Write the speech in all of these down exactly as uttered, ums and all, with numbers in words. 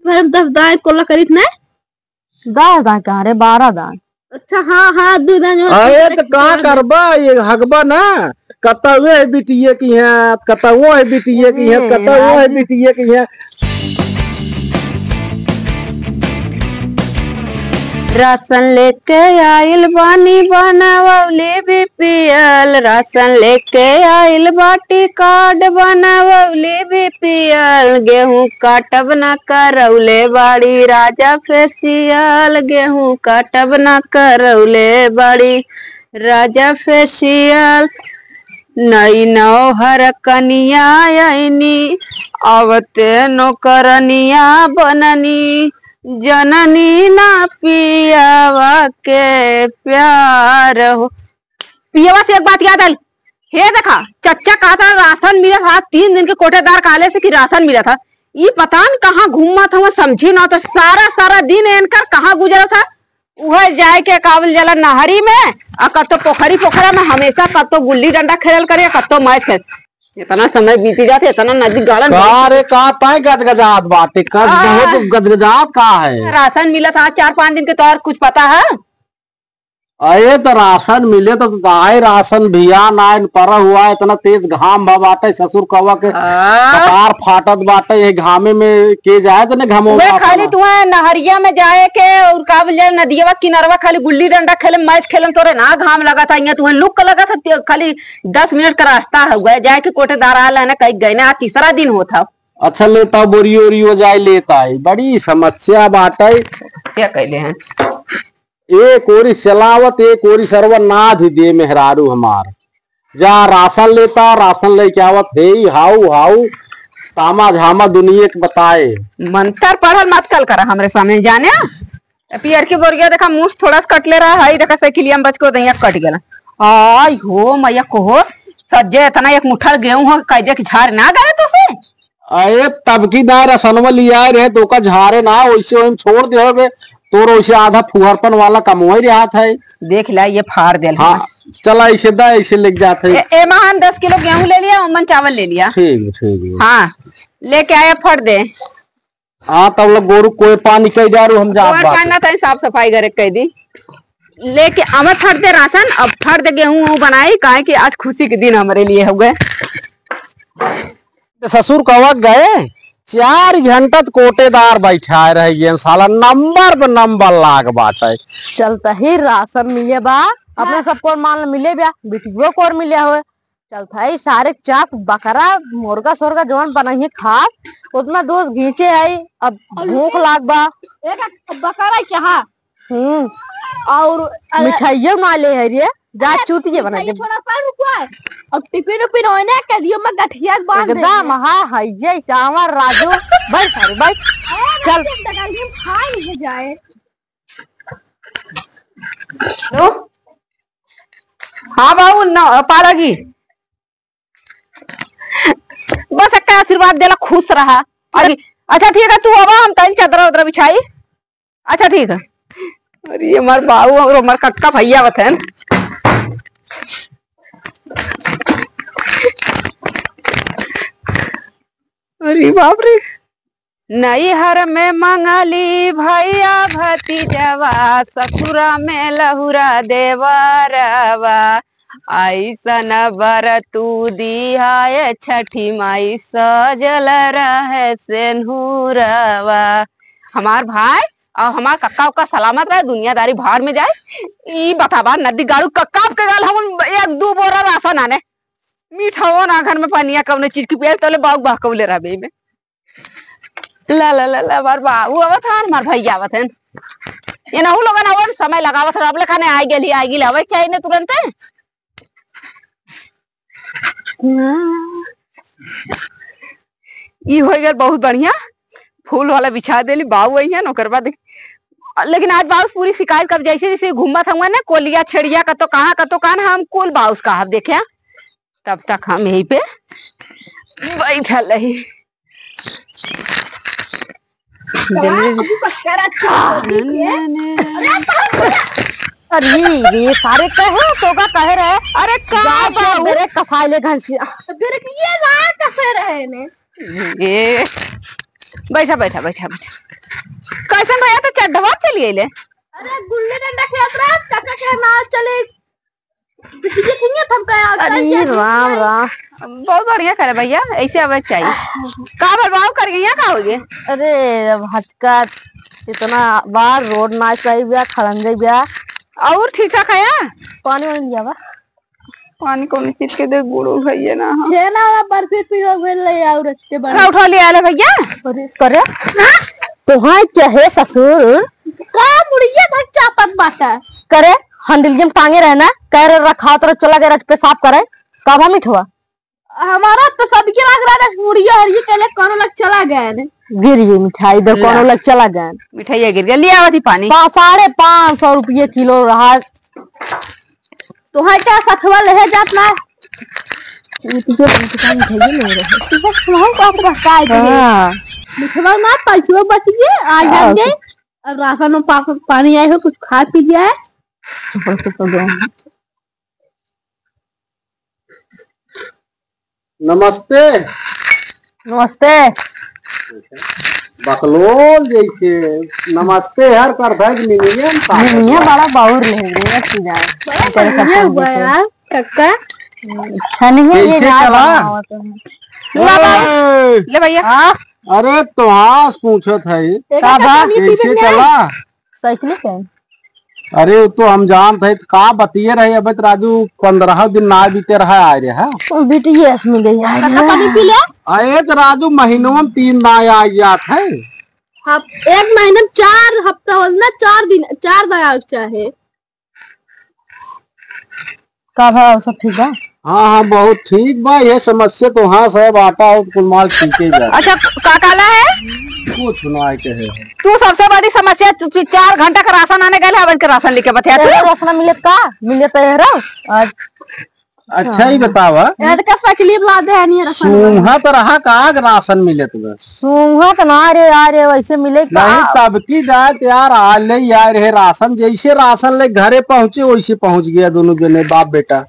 भर दस दाएं कोला करित ने? दस दाएं कहाँ रे, बारह दाएं। अच्छा, हाँ, हाँ, दू दाएं जो अरे, तो का करबा, ये हगबा ना, कतवे है बिटिये की है, कतवो है बिटिये की है, अरे, कतवो है राजू। बिटिये की है। राशन लेके आइल बानी बनवली बीपीएल, राशन लेके आइल बाटी कार्ड बनवली बीपीएल, गेहूं काटब ना करौले बाड़ी राजा फेसियल, गेहूं काटब ना करौले बाड़ी राजा फेसियल। नई नौहर कनिया अइनी, अवते नौकरनिया बननी, जननी ना पियावा के प्यार हो। पियवा से एक बात याद आइल, हे देखा, चच्चा कहत रहा राशन मिलत ह, तीन दिन के कोटेदार कहले से कि राशन मिलत ह। ई पता न कहाँ घूमत हवा, समझी ना तो सारा सारा दिन एनकर कहाँ गुजरत ह। उहे जाए के कावल जाला नहरी में, आ कतो पोखरी पोखरा में हमेशा कतो गुल्ली डंडा खेलल करे, कतो मैच खेल। इतना समय बीती जात है, इतना नदी गाड़न का रे, का ताई गजगजात बाटे, का आ। बहुत गजगजात का है? राशन मिलत ह चार पाँच दिन के, तो और कुछ पता है? अरे तो राशन मिले तो, तो आए राशन भिया ना आए, परा हुआ है, इतना तेज घाम भा बाटे, ससुर कौवा के हाँ। कपार फाटत बाटे, ये घामे में के जाए तो ने घामो वे में खाली अपना। तुम्हें नहरिया में जाए के और का बोले नदिया किनारवा खाली गुल्ली डंडा खेले, मैच खेलन, तोरे ना घाम लगत है, यहाँ तुम्हें लुक लगत है, ते-, खाली दस मिनट का रास्ता हुआ है, जाए के कोटेदार आला है ना, कहीं गए ना, आज तीसरा दिन होत है। अच्छा लेता बोरियो ओरियो जाए लेता है, बड़ी समस्या बाटे। क्या कहले हैं? एक ओरी चलावत, एक ओरी सरवा नाध दे मेहरारू हमार। जा राशन लेता, राशन लेके आवत, हे हाउ हाउ, तामा झामा दुनिया के बताए। मंतर पढ़ल मत कल करा हमरे सामने, जाने? पियर की बोरिया देखा, मुस थोड़ा सा कटले रहा है, देखा साइकिलिया में बच के दहिया कट गया। आई हो मैया, कोहो सज्जे इतना एक मुठल गेहूं हो, कह दे कि झाड़ ना गए तुसे। अरे तब की ना रसनवा लियाए रहे तो ओका झारे ना, वैसे वही छोड़ दे होबे, तोर वैसे आधा फुहरपन वाला कमवाई रहत है। देख ला, ये फाड़ देल हाँ, है। चला ऐसे दा, ऐसे लेके जात है। ए, ए महान दस किलो गेहूं ले लिया, ओमन चावल ले लिया। ठीक, ठीक है। हाँ, लेके आया, फट दे। हाँ, तब लोग गोरू कोई पानी कई डारू, हम जात गोबर बात। पानी ना तई साफ सफाई करे कह दी। लेके आवा फट दे राशन, अब फट दे गेहूं वहूं बनाई, काहे कि आज खुशी के दिन हमरे लिए हो गए। ससुर कवक गए, चार घंटा त कोटेदार बैठाए रह गए, साला नंबर पे नंबर लाग बाटे। चलता ही राशन मिले बा, अपना हाँ। सबको मान मिले बा, बिटियो को और मिले हो। चलता है सारे चाक बकरा, मुर्गा सोरगा जौन बनाइए खास, उतना दूध घींचे है, अब अरे भूख लाग बा। एक बकरा क्या? हम्म। और, अ, मिठाइयो ना ले है रे, जा अरे, चूतिए बना मिठाई दे। थोड़ा सा रुको है। और टिफिन उफिन होने के दियो में गठिया बांध दे। एकदम, हाँ, है ये चावल राजू, बैठ सारे, बैठ। अरे, चल। गठिया में खाए नहीं जाए। हेलो? हाँ बाबू, न, पालागी। बस एक्का आशीर्वाद देला, खुश रहा। अरे, अच्छा ठीक है, तू आवा, हम तनी चदरा उदरा बिछाई। अच्छा ठीक है। अरे हमार बाऊ और हमार कक्का भैया बतन। अरे बाप रे। नैहर में मंगली भैया भतीजवा, ससुरा में लहुरा देवरवा। ऐसन बर तू दिहा ए छठी माई, सजल रहे सेनुरवा। हमार भाई और हमार कक्का उक्का सलामत रहे, दुनियादारी भाड़ में जाए। ई बतावा नदी गाड़ू कक्का के गाल हम एक दू बोरा राशन आने। मीठा हो ना घर में पनिया कौनो चीज की पियल तोले बाऊ बहकौले रहबे में। ला, ला, ला, ला, हमार बाबू आवत हन, हमार भैया आवत हन। ये नहु लोगन अवन समय लगावत हन, अब ले खाने आइ गेली, आइ गेली, आवे चाहिए ना तुरंते। ई हो गया बहुत बढ़िया, फूल वाला बिछा देली, बाबू आई है ना, ओकर बाद देख-, लेकिन आज बाबू पूरी शिकायत कर, जैसे जैसे घूमत हुआ ना, कोलिया छेड़िया कतो कहाँ, कतो कहाँ, हम कुल बाबू कहा देखे। तब तक हम यहीं पे बैठल रही। जल्दी। अरे रे, सारे कहे, तो का कहे रहे? अरे का जाके बाबू? बेरे कसाई ले घंसिया। बेरे ये ना कसे रहे ने। ए। बैठा, बैठा, बैठा, बैठा। कैसन भैया, तो चड्ढवा चली अइले? अरे, गुल्ली डंडा खेलत रहा, काका के नाव चली। बिटिया खेलिया थम का, अरे चल, चल, राम, चल। राम। बहुत बढ़िया करे भैया, ऐसे आवे के चाहिए। का भल बाबू कर गया, का हो गए? अरे, अब हचका इतना बार रोड ना सही बा, खड़ंजे बा। और ठीक ठाक है या? पानी वानी लिया बा? पानी कौन चीज के दे, बूढ़ो भैया ना हो। छेना वाला बर्फी पीहो भेल ले, और अच्छे बने। का उठा ले आले भैया? अरे, करे? तोहार क्या है ससुर? का मुड़िया धक चापत बाटा? करे, हंडिलियम टांगे रहे ना, कह रहे रखा तो चला गया रच पेशाब करे, का भा मिठवा? हमारा तो सबके लग रहा है मुड़िया हरिये कहले कोनो लग चला गए ने। गिर गई मिठाई, दे ला। कोनो लग चला गए। मिठाई गिर गया, लिया आवत ही पानी। पा-, साढ़े पाँच सौ रुपये किलो रहा। तोहार का सथवा लेहे जात ना? ये तो जो हम दुकान में खाइए ले रहे हैं। तो बस हम आपको बहकाए थे। हाँ। मिठवा ना, पैसवा बच गए, आ हाँ, जाएंगे। अब राशन में पा-, पानी आए हो, कुछ खा पी जाए। सुपर, सुपर गरम। नमस्ते। नमस्ते। बकलोल जैसे नमस्ते हर कर भाई मिनियन का मिनिया बड़ा बाउर ले रे, अच्छी जाए। बड़ा बढ़िया हुआ यार, कक्का। अच्छा नहीं है, ये कैसे यार चला? बनावत है। ला बाबू, ओए। ले भैया। हाँ? अरे, तोहास पूछत है। एक का बा? कमी थी कैसे बनिया? चला? साइकिल से? अरे, वो तो हम जानत है, तो का बतिये रहे, अबे तो राजू, पन्द्रह दिन ना बीते रहा, आए रहे, हाँ? तो बीटीएस में गई, आए कत्ता रहे। पानी पी ले? अरे, तो राजू, महीनों में तीन दाएं आ जात है। हाँ, एक महीने में चार हफ्ता होल ना, चार दिन, चार दाएं आवे के चाहे। का भा, सब ठीक बा? हाँ, हाँ, बहुत ठीक बा। ये समस्या तो हाँ साहब, आटा और कुल माल ठीक ही बा। अच्छा, का काला है? कुछ ना कहे है। तू सबसे बड़ी समस्या, तू, तू चार घंटा का राशन आने गए, हवन के राशन लेके बतिया तू। तेरे राशन मिलत का? मिलत तो ये रहो। आज अच्छा ही बतावा। यार का तकलीफ ला दे है नहीं राशन वाला। सूंघत रहा का राशन मिलत बस। सूंघत ना रे यार, ये वैसे मिले का? नहीं, तब की जात यार, आ ले यार, हे राशन, जैसे राशन ले घरे पहुँचे, वैसे पहुँच गया दोनों जने, बाप बेटा।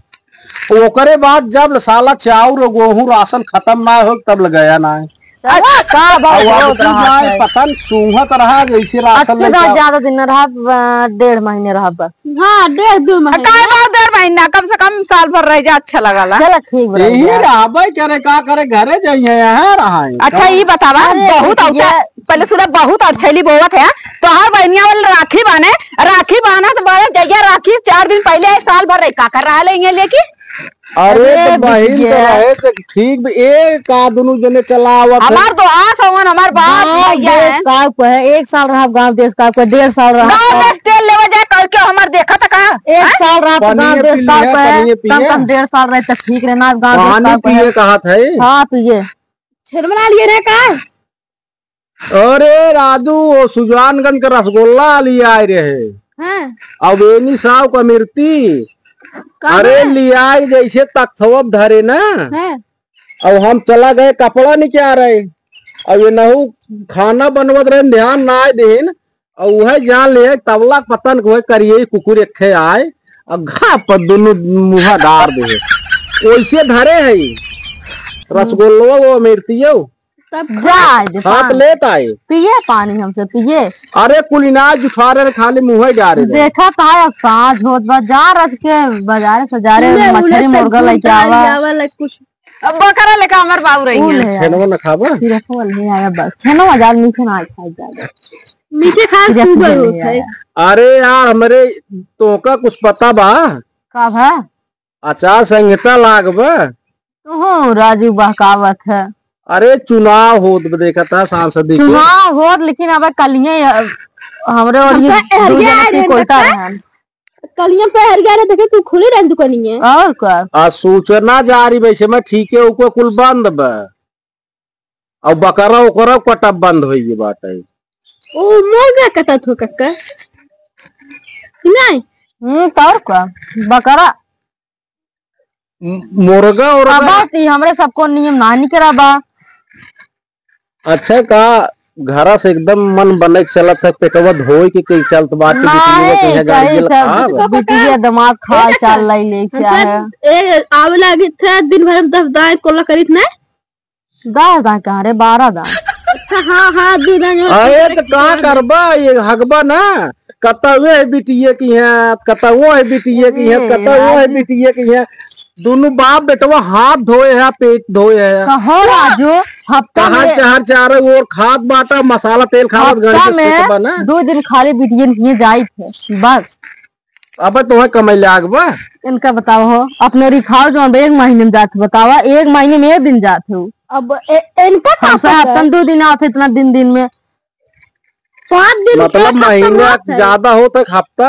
ओकरे बाद जब साला चाउर और गेहूं राशन खत्म ना हो, तब ले गया ना है। चला, का अब भाई, अब बहुत तू रहा जाए, है। पता न सूंघत रहा, जैसे राशन अक्के ले ना जाओ। ज्यादा दिन ना रहा, अ, डेढ़ महीने रहा बस। हाँ, डेढ़ दो महीने। काहे बा डेढ़ महीना, कम से कम साल भर रह जा, अच्छा लगला। चला, ठीक बा, रह यही जा। रहबे करे, का करे, घरे जाइए, यहाँ रहा है। अच्छा, का? ये बतावा, अरे, बहुत ये औचा-, पहले सुना, बहुत अड़छैली बोवत है। तोहार बहनिया वाले राखी बाने, राखी बाना तो बड़ा जइया राखी चार दिन पहले आए, साल भर रही, का कर रहा है ये लेके? अरे, अरे, तो बहिन तो बिटिया। रहे तो ठीक भी, एक आ दुनू जने चलावत है। हमार तो आस हवन, हमार बाप गाँव भैया देश है। का पे है, एक साल रहा गाँव देश का पे, डेढ़ साल रहा गाँव का। देश तेल लेवे जाए, कल के हमार देखा था का? एक हैं? साल रहा तो पानी गाँव ये देश पी का लिया, पे है, पानी ये पी कम लिया। कम डेढ़ साल रहे तो ठीक रहे ना, गाँव देश पानी का पे पिए है। कहा था ये? हाँ, पिए। छेनमना लिए रहे का? अरे राजू, वो सुजानगंज के रसगुल्ला लिए आए रहे। हाँ। अब एनी साव का मिर्ती। का अरे बा? लिए आए जैसे तख्तवा धरे ना। हाँ। अब हम चला गए कपड़ा निकाल रहे। अब ये नहु खाना बनवत रहे, ध्यान ना आए देन। और वह जान ले तबला पतन को करिए कुकुर एक खे आए और घा पर दोनों मुँह डार दे। वैसे धरे है ये। रसगुल्ला वो मिर्तियो। तब जाए दे हाथ पानी। लेत आए। पिए पानी हमसे, पिए। अरे कुल इनाज उठा रहे, खाली मुँह ही डारे रहे। देखा था, अब साँझ होत बा, जा रच के बाजारे सजारे उन्हें, मछरी उन्हें मुर्गा सब लेके आवा। आवा, लाइक कुछ। अब बकरा लेके हमार बाऊ रही कुल है। है। छेनवा न खाबा? सिरफवा ले आया बस। छेनवा ज्यादा मीठे ना खाए ज्यादा। मीठे खाए सिरफवा शुगर ले होत है। आया। अरे यार, हमरे तोहका कुछ पता बा? का भा? आचार संहिता लाग बा। तू राजू बहकावत है। अरे चुनाव होत बा, देखत है सांसदी के। चुनाव होत, लेकिन अब कलिए, अ, हमरे और ये हमका एहरिया दू जने आए की रहे कोयटा बच्चा। रहन। कलिया पे एहरिया रहे, देखे तू खुली रहन दुकानिए। और का? आ सूचना जारी वैसे में ठीक है, ओको कुल बंद बा। और बकरा ओकरा कटब बंद होई गई बात है। ओ मोर का कटत हो कक्का? नहीं। हम्म, तो और का? बकरा म-, मुर्गा और अब बात ई हमरे सबको नियम ना निकरा बा। अच्छा, का घरा से एकदम मन बने के चलत है, पेटवा धोए के कहीं चलत बाटे, ना, बिटिया के यहाँ गाड़ी कहीं गेल सब खाब। बिटिया दिमाग खा ए, चाल लाई ले क्या अच्छा, है? ए, आवे लागे थे, दिन भर में दस दाएं कोला करीत ना? दस दाँय कहाँ रे, बारह दाँय। अच्छा, हाँ, हाँ, दू दाँय जो अरे, तो का करबा, ये हगबा ना, कतौ है बिटिये की है, कतौ है बिटिये की है, अरे कतौ है राजू। बिटिये की है। दुनू बाप बेटवा हाथ धोए है, पेट धोए है। कहो राजू, हफ्ता कहाँ में, चार चार ओर खात बाटा, मसाला तेल खावत हफ्ता गणेश में बा ना। दो दिन खाली बिटियन किए जाइत है, बस। अब तोहे कमाई ले आग बा। इनका बताओ हो, अपने रिखाओ जौन बा, एक महीने में जात हो, बतावा, एक महीने में एक दिन जात हो। अब ए-, इनका का हमसे पता? हफ्तन दो दिन आवत है, इतना दिन, दिन में। सात दिन के मतलब एक हफ्ता महीना बात है। ज्यादा होत है हफ्ता।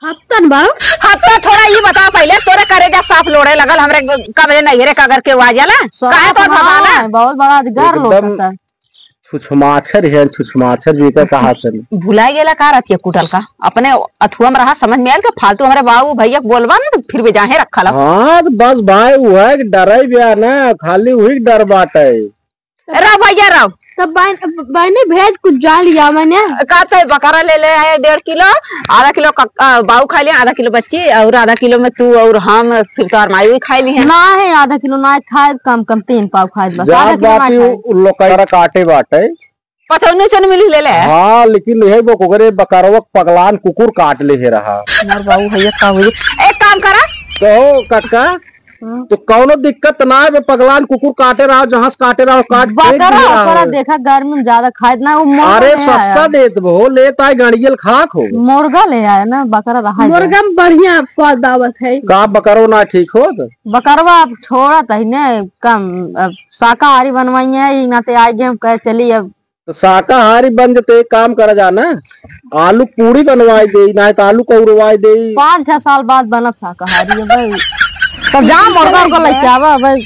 हफ्तन बा। हफ्ता थोड़ा ये बताओ पहले, तोरे करेजा साफ लोड़े लगल, हमरे ग-, कब ले नैहरे का घर के आ जाला? साफ काहे तोर हाँ, भसाला? बहुत बड़ा अधिकार एकदम लोटता है। छुछमाछर है, छुछमाछर जी का कहा सुनी। भुला गेला का रतिया कुटल का? अपने अथुआ में रहा, समझ में आयल के फालतू हमरे बाबू भैया के बोलबा ना तो फिर भी जाहे रखल। हाँ, तो बस भाई, वह के डराई बिया ना, खाली वही के डर बाटे। रहो भैया, रहो। तब बहन, बहनी भेज कुछ जा लिया मैंने। का तो बकरा ले ले आए डेढ़ किलो, आधा किलो क-, अ, बाऊ खा लिया, आधा किलो बच्ची और आधा किलो में तू और हम, फिर तो और माई भी खा ली है। ना है, आधा किलो ना खाए, कम कम तीन पाव खाए बस, जात आधा किलो ना बाटी खाए। उ लोग का काटे बाटे। पचौनी उचौनी मिली ले ले। हाँ, लेकिन यही वो कुकरे बकरवा पगलान कुकुर काट ले है रहा। हमार बाबू भैया का हुई? एक काम करा। कहो काका, हम्म। तो कौनो दिक्कत ना है, बे पगलान कुकुर काटे रहा, जहाँ से काटे रहा, काट फेंक बकरा, दिया बकरा हो। देखा, गर्मी में ज्यादा खाए ना, वो मुर्गा अरे ले आया। सस्ता देत बा हो, लेत आए गड़ियल खाक हो। मुर्गा ले आया ना, बकरा रहा है। मुर्गा में बढ़िया स्वाद आवत है। का बकरो ना ठीक होत? बकरवा अब छोड़त है ने, कम, अब शाकाहारी बनवाई है, ई नाते आए गए हम कहे चली अब। तो शाकाहारी बन जते, एक काम करा जा ना, आलू पूरी बनवाई दे, ना तो आलू कौरवाई दे। पाँच छह साल बाद बनत शाकाहारी है भाई। तो जा मुर्गा उर्गा लेके आवा भाई।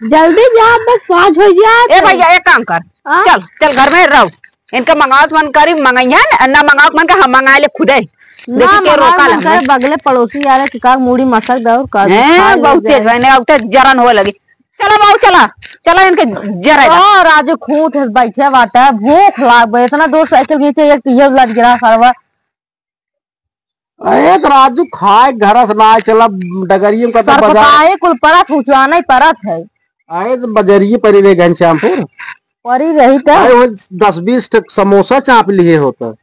जल्दी जा, बस पाँच हो गया। ए भैया, एक काम कर, हाँ? चल, चल घर में रहो। इनका मंगावत मन करी, मंगइहन, ना मंगावत मन का हम मंगाए ले खुदे। ना, देखी के मंगावत रोका मन लग करे, बगले पड़ोसी आ रहे, कि का मूड़ी मसक दे और का हैं, खा ले बहुत जाए। तेज बहने, अब तो जरन होए लगी। चला बाबू, चला, चला इनके जरा जा। ओ, राजू खूंट है, बैठे बाटे, भूख लाग गए, इतना दूर साइकिल खींचे, एक तो ये लग गिरा सरवा। अरे तो राजू खाए घर से ना आए, चला डगरिया में कतौ बाजार। सरपताए कुल परत, उचवाना ही परत है। अरे तो बजरिए परी रहे घनश्यामपुर। परी रही तो। अरे वो दस बीस ठे समोसा चाप लिए होता।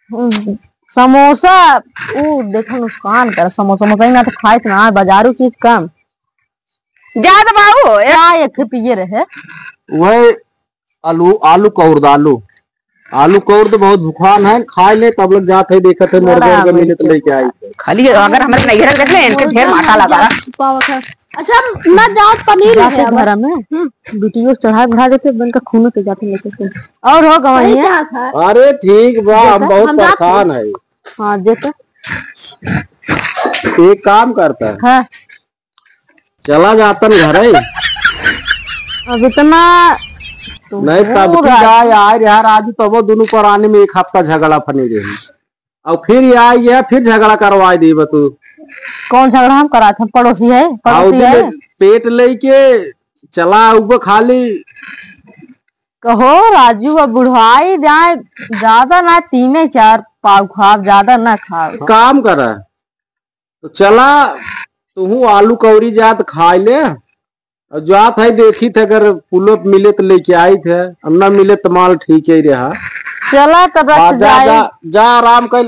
हम्म, समोसा, ऊ देखो नुकसान कर, समोसा, समोसा ही ना तो खाए ना, बाजारू चीज कम। जा तो बाबू, एक का एक पिए रहे? वही आलू, आलू कौर दा, आलू। आलू कौर तो बहुत भुखान है, खाए ले, तब लोग जात है, देखत है, मुर्गा बड़ा उर्गा मिले तो लेके आई। खाली अगर हमरे नैहर देख ले, इनके ढेर माथा लगा। पावत है। अच्छा, ना जाओ, पनीर जाते है अब। घर में, हम्म। बिटियो चढ़ा बढ़ा देते, बन का खूनो पे जाते लेके के। और हो गवा सही ये? कहा था। अरे ठीक बा, हम देखा, बहुत हम जाते परेशान हैं। है। हाँ, देखा। एक काम करता है। हाँ। चला जातन घर है। अब इतना तो नहीं, तब हो की रहा जाए, है। आए रहा राजू, तबो दोनों परानी में एक हफ्ता झगड़ा फनी रही। और फिर ये आई है, फिर झगड़ा करवाए देबा तू। कौन झगड़ा हम करात? हम पड़ोसी है, पड़ोसी है। पेट लेके चला उबे खाली। कहो राजू, अब बुढ़ाई जाए, ज्यादा ना, तीन चार पाव खाब, ज्यादा ना खाब। काम करा, तो चला तुहू आलू कौरी जात खाए ले। और जात है, देखी थे, अगर पुलत मिले तो लेके आई थे, और ना मिले तो माल ठीक ही रहा। चला तब हाँ, रख जा, जाए। जा, जा, आराम कर।